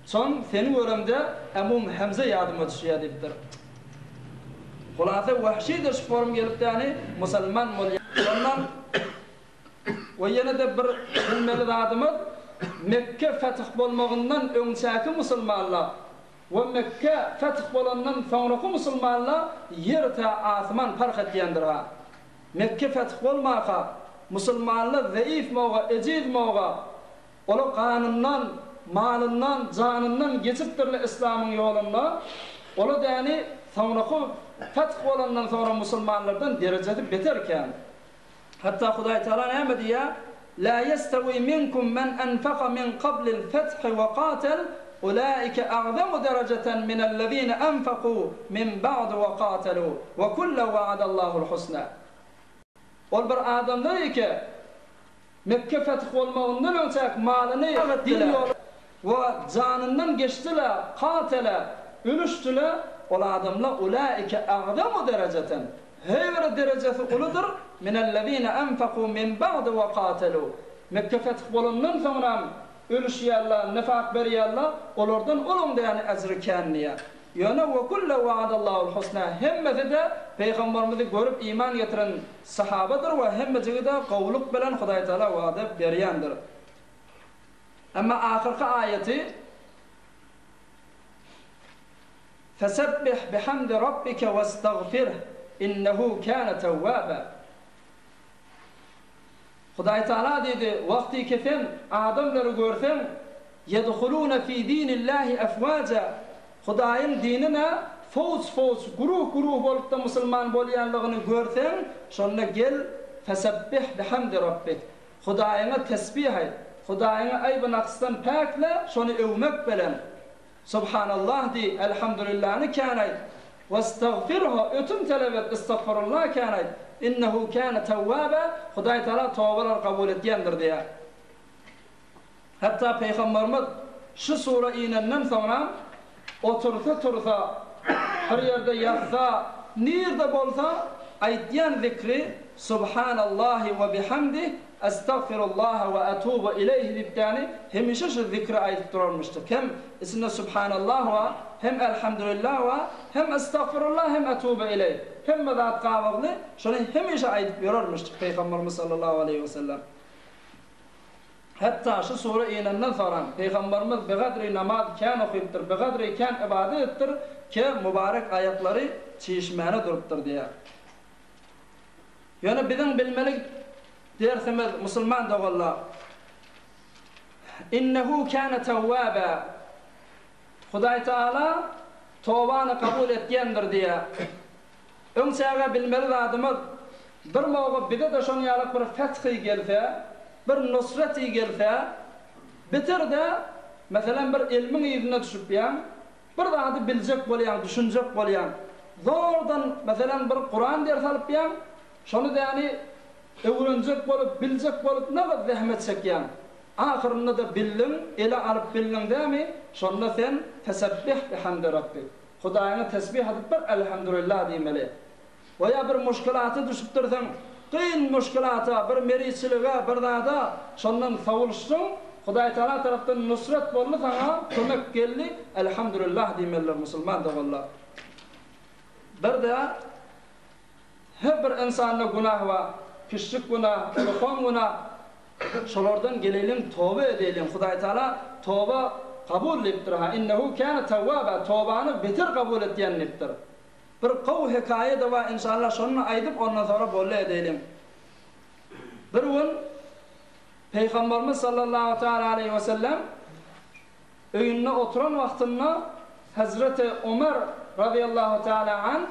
Soň seni göremde Emum Hemze ýadyma düşýä diýipdir. Hulasa wahşydyr şu forum gelip däni musulman bolýa. Şondan we ýene-de bir bilmeli zadymyz Mekke fetih bolmagyndan öňçäki musulmanlar We Mekge feth bolandan soňraky musulmanla ýer tä asman parh etýändir-ha. Mekge feth bolmaka. Musulmanlar zeýif moga, ejiz moga. Olar ganyndan, malyndan, janyndan geçipdirler Yslamyň ýolunda. Olar däni soňraky feth bolandan soňra musulmanlardan derejesi beter kän. Hatda Hudaý Tagala näme diýýär? Lâ yestewî minkum men enfaka min kablil fethi we katel, ulaike a'zamu dereceten minellezîne enfakû min ba'du we katelû, we kullen wa'adallâhul husnâ. Ol bir adamlar eke, Mekge feth bolmagyndan öňçäk malyny din ýolunda we janyndan geçdile, katele, ölüşdile, ol adamlar ulaike a'zamu dereceten, Her bir derejesi uludyr, Minellezine enfakû min ba'du we katelû, Mekge feth bolandan soňram ölüşýärler, nefak berýärler, olardan olaň däni ejri kän diýýär. Ýöne we kulle wa'adallahul husna hemmesi-de Pygamberimizi görüp iman getiren sahabadyr we hemmejigi-de gowulyk bilen Hudaý Tagala wada berýändir. Emma ahyrky aýaty. Fesebbih bihamdi rabbike westagfirh, innehu kâne tewwâbâ. Hudaý Tagala diýdi, Wagtyky sen adamlary görseň, ýedhulûne fî dînillâhi efwâja, Hudaýyň dinine fowç-fowç, guruh-guruh bolup-da musulman bolýanlygyny görseň, şonda gel, fesebbih bihamdi rabbik, Hudaýyňa tesbih aýt, Hudaýyňy aýby-naksdan päkle, şony öwmek bilen. Subhanallah diý, Elhamdulillany kän aýt, Westagfirhu, ötün talap et, Istagfirullah kän aýt, Innehu kâne tewwâbâ, Hudaý Tagala tobalary kabul etýändir diýýär. Hatda Pygamberimiz şu sure inenden soňram otursa-tursa, bir ýerde ýatsa, nirde bolsa aýtýan zikri Subhanallahi we bihamdih, Estagfirullaha we etubu ileýhi diýipdäni hemişe şu zikri aýdyp durarmyşdyk. Hem içinde Subhanallah bar, hem Elhamdülillah bar, hem Estagfirullah hem etubu ileýh. Hemme zat gabagly, şony hemişe aýdyp ýörermişdik Pygamberimiz sallallahu aleýhi we sellem. Hatda şu sure inenden soňram Pygamberimiz bigadri namaz kän okypdyr, bigadri kän ybadat edipdir, ke mübarek aýaklary çişmäne durupdyr diýýär. Ýöne biziň bilmeli dersimiz musulman doganlar, Innehu kâne tewwâbâ, Hudaý Tagala tobany kabul etýändir diýýär. Öň çäge bilmeli zadymyz, bir moga bize-de şoň ýalak bir fethy gelse, bir nusreti gelse, bitir-de, meselem bir elmiň yzyna düşüpýäň, Bir zady biljek bolýaň, düşünjek bolýaň. Zordan, meselem, bir Kuran ders alypýaň, şony däni öwrenjek bolup, biljek bolup nagt zähmet çekýäň. Ahyrynda-da bildiň, ele alyp bildiň dämi, şonda sen Fesebbih bihamdi Rabbik. Hudaýyňa tesbih adyp bir Elhamdulillah diýmeli. We ýa bir muşkilata düşüpdirsiň, kyn muşkilata, bir meriçilige, bir zada, şondan sowulyşdyň, Hudaý Tagala tarapdan nusrat boldy saňa, kömek geldi, Elhamdülillah diýmelidir musulman doganlar. Bir-de her bir ynsanda günah bar, kiçjik günah, ulukan günah, şolardan geleýliň toba edeýliň, Hudaý Tagala toba kabul diýipdir, ha innehu kâne tewwâbâ, tobany beter kabul etýän diýipdir. Bir gowy hekaýa-da bar enşalla şony aýdyp ondan soňra boldy edeýliň. Bir gün Pygamberimiz sallallahu teala aleýhi we sellem öýünde oturan wagtynda Hezreti Omer razyýallahu teala an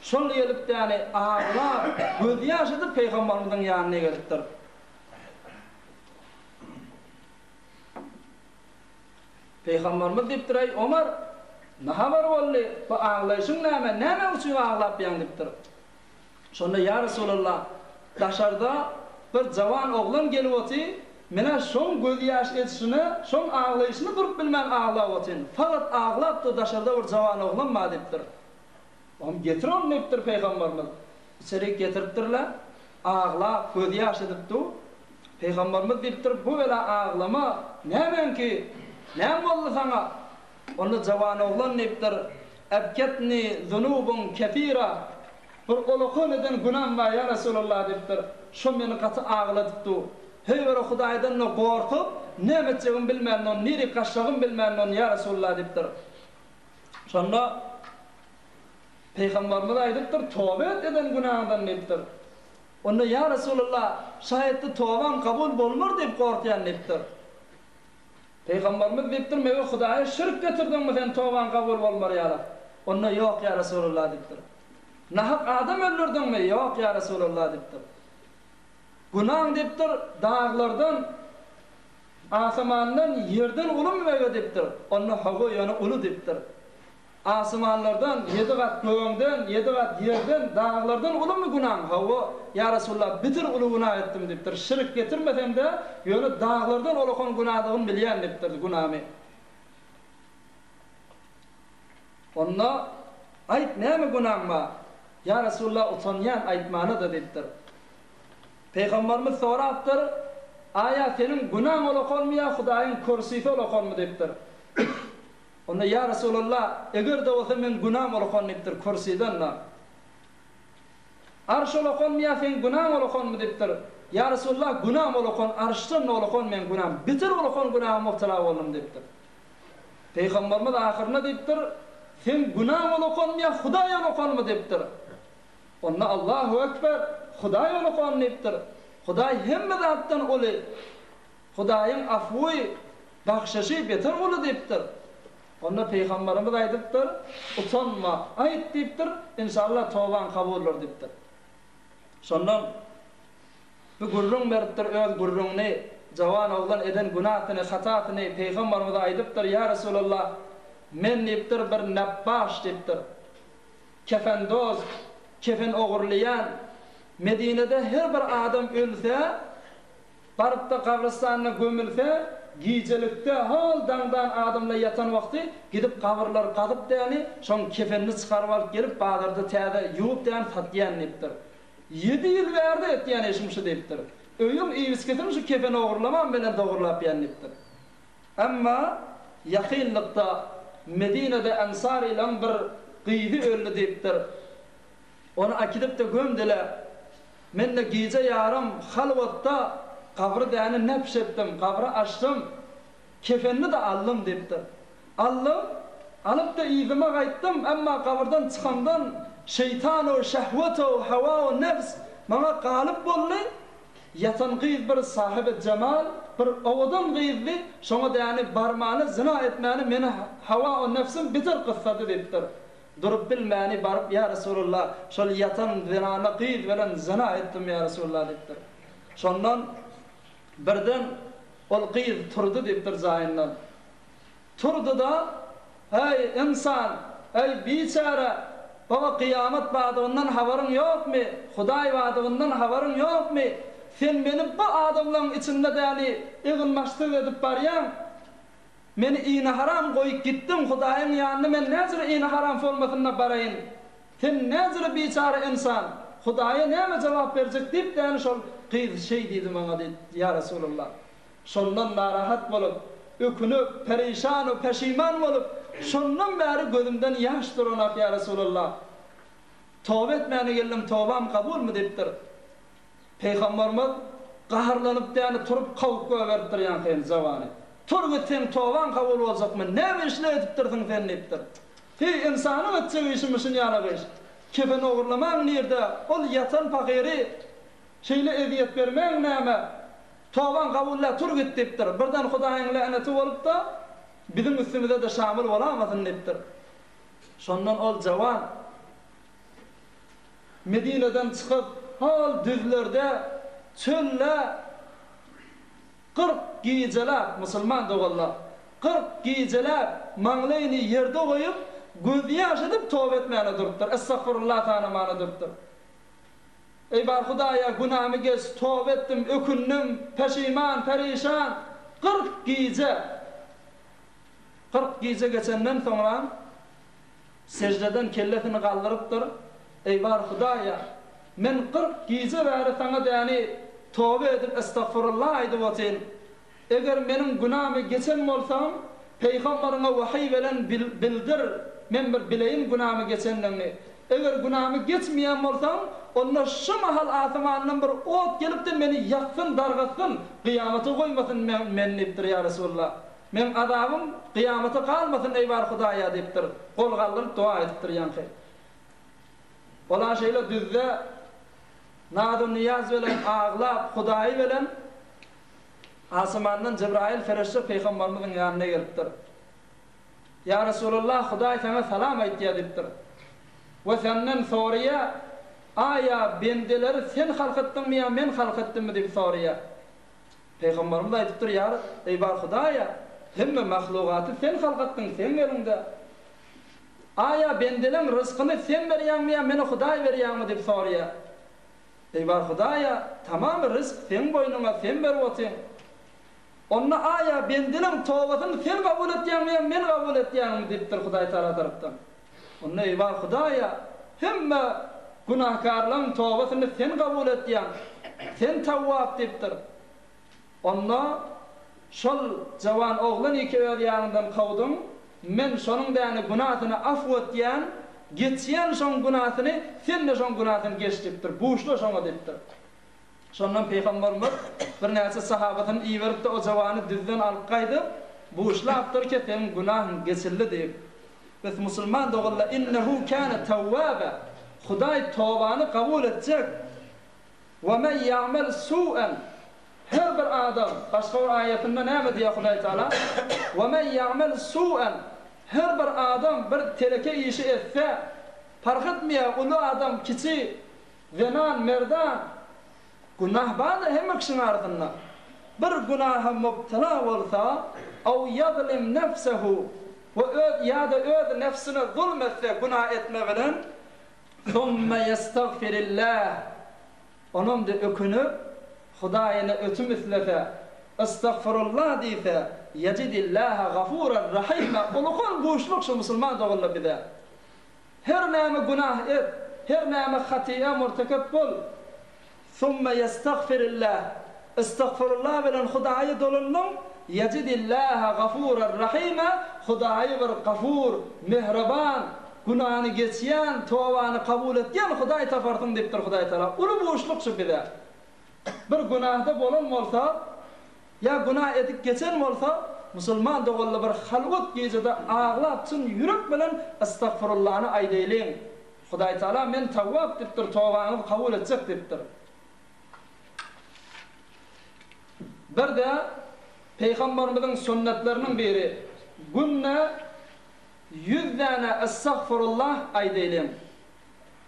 şol gelip ýani aglap gözýaş edip Pygamberimiziň ýanyna gelipdir. Pygamberimiz diýipdir, Eý, Omar, ne habar boldy? Bu aglaýşyň näme? Näme üçin aglapýaň? diýipdir. Şonda, Ýa Resulallah, daşarda bir jawan oglan gelip oty, men-ä şoň gözýaş edişine, şoň aglaýşyna durup bilmän aglap otyn. Fakat aglap-da daşarda bir jawan oglan bar diýipdir. Oňam getir ony diýipdir Pygamberimiz. Içerik getiripdirler. Aglap, gözýaş edip dur. Pygamberimiz diýipdir, Bu bela aglama, nämeňki, näme boldy saňa? Onda jawan oglan diýipdir, Ebketni zunubun kesira, Bir olakan eden günäm bar, ýa Resulallah diýipdir, şo meni gaty agladyp dur. Heý bir Hudaýdan-da gorkup, näme etjegimi bilmän dur, nirik gaçjagymy bilmän dur, ýa Resulallah diýipdir. Şonda Pygamberimiz aýdypdyr, Toba et eden günäňden diýipdir. Onda ýa Resulallah, şaýatda tobam kabul bolmar diýip gorkýan diýipdir. Pygamberimiz diýipdir, Mege Hudaýa şirk getirdiňmi sen tobaň kabul bolmar ýaly? Onda ýok ýa Resulallah diýipdir. Nahak adam öldürdiňmi? Ýok ýa Resulallah diýipdir. Günaň diýipdir, daglardan, asamandan, ýerden ulumy mege diýipdir. Onda hawa ýöne uly diýipdir. Asmanlardan, ýedi gat gögüňden, ýedi gat ýerden, daglardan ulumy günaň? Hawa, ýa Resulallah, bitir uly günä etdim diýipdir. Şirk getirmesem-de, ýöne daglardan ulakan günadygyny bilýän diýipdir, günämi. Onda, Aýt, näme günaň bar? Ýa Resulallah, utanýan aýtmana-da diýipdir. Pygamberimiz sorapdyr, Aýa seniň günaň ulakanmy ýa Hudaýyň kürsisi ulakanmy diýipdir. Onda, Ýa Resulallah, eger-de bolsa meň günäm ulakan diýipdir, kürsiden-de. Arş ulakanmy ýa seň günäň ulakanmy diýipdir. Ýa Resulallah, günäm ulakan, arşdan-da ulakan meň günäm, beter ulakan günäge mubtala boldum diýipdir. Pygamberimiz ahyrynda diýipdir, Seň günäň ulakanmy ýa Hudaý ulakanmy diýipdir. Onda Allahu ekber, Hudaý ulakan diýipdir. Hudaý hemme zatdan uly. Hudaýyň afwy, bagşyşy beter uly diýipdir. Onda pygamberimiz aýdypdyr, Utanma, aýt diýipdir, inşallah tobaň kabuldyr diýipdir. Şondan bu gürrüň beripdir öz gürrüňini, jawan oglan eden günasyny, hatasyny pygamberimize aýdypdyr, Ýa Resulallah, men diýipdir bir nepbaş diýipdir. Kefendoz, kefen ogurlaýan, Medinede her bir adam ölse, Baryp-da gabrystanda gömülse, gijelikde hol daňdan adamlar ýatan wagty gidip gabyrlary gazyp däni, şoň kefenini çykaryp alyp gelip bazarda täze ýuwup däni satýan diýipdir. Ýedi ýyl bärde etýän işim şu diýipdir. Öýüň iýip-içgisini şu kefen ogurlaman bilen dogurlap ýän diýipdir. Emma ýakynlykda Medinede ensarylaň bir gyzy öldi diýipdir. Ony äkidip-de gömdüler. Men-de gije ýarym halwatda gabry däni nepş etdim, gabry açdym, kefenini-de aldym diýipdir. Aldym, alyp-da yzyma gaýtdym, emma gabyrdan çykamdan şeýtan-ow, şehwet-ow, hawa-ow, nefs maňa galyp boldy. Ýatan gyz bir sahyby jemal, bir owadan gyzdy, şoňa däni barmany, zyna etmäni meni hawa-ow, nefsim beter gyssady diýipdir. Durup bilmäni baryp ýa Resulallah şol ýatan zenana gyz bilen zyna etdim ýa Resulallah diýipdir. Şondan birden ol gyz turdy diýipdir jaýyndan. Turdy-da, Eý, ynsan, eý, biçäre, baba kyýamat badygyndan habaryň ýokmy, Hudaý badygyndan habaryň ýokmy, sen meni bu adamlaň içinde däli eginbaşsyz edip barýaň, Meni ine-haram goýup gitdiň, Hudaýyň ýanyna men näjüre ine-haram formasynda baraýyn? Sen näjüre biçäre ynsan? Hudaýa näme jogap berjek diýip däni şol gyz şeý diýdi maňa diýdi, ýa Resulallah. Şondan narahat bolup, ökünip, perişan we peşiman bolup, şondan bäri gözümden ýaş duranok ýa Resulallah. Toba etmäne geldim, tobam kabulmy diýipdir. Pygamberimiz gaharlanyp däni turup kowup goýberipdir ýaňkyny jawany. Tur git seň tobaň kabul boljakmy, näme işler edipdirsiň sen diýipdir. Heý ynsanyň etjek işimi şunýalak iş. Kefen ogurlamaň nirde, ol ýatan pahyry şeýle ezýet bermäň näme. Tobaň kabul däl tur git diýipdir. Birden Hudaýyň läneti bolupda biziň üstümize-de şamyl bolamasyn diýipdir. Şondan ol jawan. Medineden çykyp, hol düzlerde, çölde 40 gijeläp, musulman doganlar, 40 gijeläp maňlaýyny ýerde goýup, gözýaş edip toba etmäne durupdyr, Estagfurullah sanamana durupdyr. Eý bar Hudaýa, günämi geç, toba etdim, ökündim, peşiman, perişan, 40 gije. 40 gije geçenden soňra Seždeden kellesini galdyrypdyr, Eý bar Hudaýa! Men 40 gije bäri Saňa däni toba edip estagfurullah aýdyp otyryn. Eger meniň günämi geçen bolsaň, peýgambaryňa wahyý belen bildir, men bir bileýin günämi geçendigiňi. Eger günämi geçmeýän bolsaň, onda şu mahal asmandan bir ot gelip-de meni ýaksyn, dargatsyn, gyýamata goýmasyn meni diýipdir, ýa Resulallah. Meň azabym kyýamata galmasyn eý bar Hudaýa diýipdir. Gol galdyryp doga edipdir ýaňky. Ola şeýle düzde. Naz-u-nyýaz bilen aglap, Hudaýy bilen Asmandan Jebraýyl fereşde pygambarymyzyň ýanyna gelipdir. Ýa Resulallah, Hudaý saňa salam aýtýar diýipdir. We senden soraýar, Aýa bendeleri sen halk etdiňmi ýa men halk etdimmi diýip soraýar. Pygambarymyz aýdypdyr, Ýa, eý bar Hudaýa, hemme mahlugaty sen halk etdiň, seň eliňde. Aýa bendeleň ryzkyny sen berýäňmi ýa meni Hudaý berýäňmi diýip soraýar. Eý bar Hudaýa, tamamy ryzk seň boýnuňa, sen berip otyň. Onda aýa bendeleň tobasyny sen kabul etýäňmi ýa men kabul etýäňmi diýipdir Hudaý Tagala tarapdan. Onda eý bar Hudaýa, hemme günahkarlaň tobasyny sen kabul etýäň, sen Tawwap diýipdir. Onda şol jawan oglan iki öz ýanyňdan kowduň, men şonuň däne günasyny afw etýän, geçýän şoň günasyny, sen-de şoň günasyny geç diýipdir, buşla şoňa diýipdir. Şondan Pygamberimiz birnäçe sahabasyny iberip-de o jawany düzden alyp gaýdyp, buşlapdyr ki, seniň günahyň geçildi diýip. Bes musulman doganlar, innehu kâne tewwâbe, Hudaý tobany kabul etjek. Ve men ýa'mel su'en, her bir adam, başga bir aýatynda näme diýýär Hudaý Taala? Ve men ýa'mel su'en, her bir adam bir teleke işi etse, parh etmeýär uly adam, kiçi, Zenan, merdan, günah bardyr hemme kişiň arasynda. Bir günaha mubtala bolsa, aw ýazlim nefsehu, we öz ýa-da öz nefsine zulm etse günah etme bilen, summe ýestagfirillah, onam-da ökünip, Hudaýyna ötüm islese, Estagfirullah diýse, ýejidillaha gafuran rahima, ulukan buşluk şu musulman doganlar bize. Her näme günah et, her näme hatyýa murtekep bol, summe ýestagfirillah, istagfirullah bilen Hudaýa dolandyň, ýejidillaha gafuran rahima, Hudaýy bir gafur, mähriban, günäni geçýän, tobany kabul etýän Hudaý taparsyň diýipdir Hudaý Tagala. Uly buşluk şu bize. Bir günahda bolan bolsa, Ýa günä edip geçen bolsa, musulman doganlar bir halwat gijede aglap çyn ýürek bilen Estagfurullany aýdaýlyň. Hudaý Taala men Tawwap diýipdir, tobaňyzy kabul etjek diýipdir. Birde Pygamberimiziň sünnetleriniň biri günde ýüz däne Estagfurullah aýdaýlyň.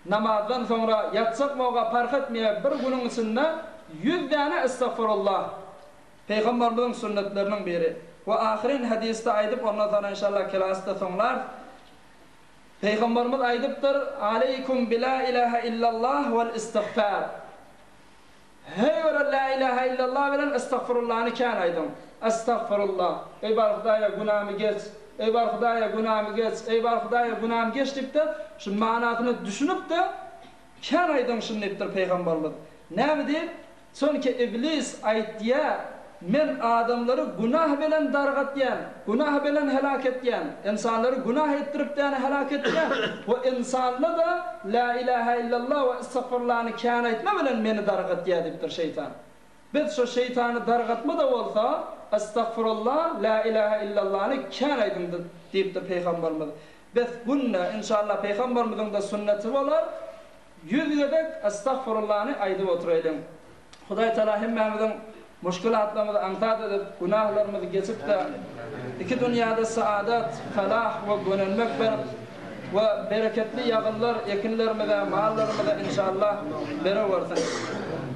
Namazdan soňra ýatjak moga parh etmeýär bir günüň içinde ýüz däne estagfurullah Pygamberimiziň sünnetleriniň biri we ahyryn hadysda aýdyp ondan soňra inşallah klasda soňlarys Pygamberimiz aýdypdyr Aleýkum bila ilaha illallah wal istigfar Heý bir Lä ilähä illallah bilen Estagfirullany kän aýdyň. Estagfirullah. Eý bar Hudaýa günämi geç. Eý bar Hudaýa günämi geç. Eý bar Hudaýa günämi geç diýip-de, şu manysyna düşünip-de kän aýdyň şuny diýipdir Pygamberimiz. Näme diýip? Çünki iblis aýtýa, Men adamlary günah bilen dargatýan, günah bilen heläk etýän, ynsanlary günah etdirip-däne heläk etýän we ynsanla-da Lä ilähä illallah we istagfirullah-ny kän aýtma bilen meni dargatýar diýipdir şeýtan. Biz şu şeýtany dargatma-da bolsa, Estagfirullah, Lä ilähä illallah-ny kän aýdyň diýipdir Pygamberimiz. Bes günde, inşallah Pygamberimiziň-de sünneti bolar, Ýüz gezek Estagfirullany aýdyp oturaýlyň. Hudaý Taala hemmämiziň muşkilatlarymyzy aňsat edip, günahlarymyzy geçip-de, iki dünýäde saadat, felah we gönenmek berip we bereketli ýagynlar ekinlerimize, mallarymyza inşallah berewersin.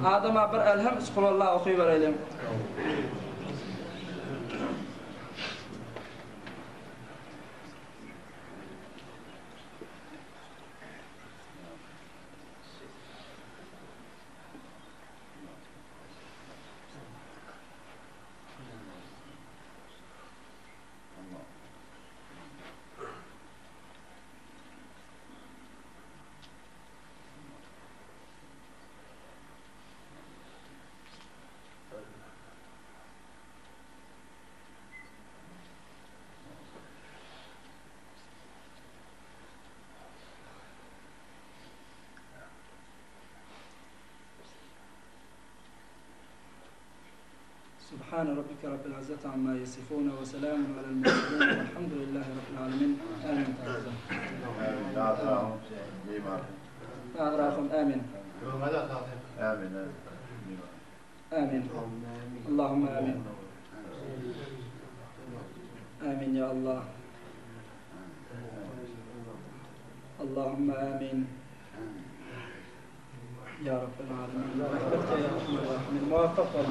Adama bir Elhem üç Kulalla okybereýliň. Subhane rabbike rabbil izzati amma ýesifune we selamun alel murselin welhamdülillahi rabbil alemin. Amin. Amin. Amin. Amin. Amin. Allahumma amin. Amin ya Allah. Allahumma amin. Ya Rabbel alemin. Rahmetke ya Erhamer Rahimin. Muvaffak ol.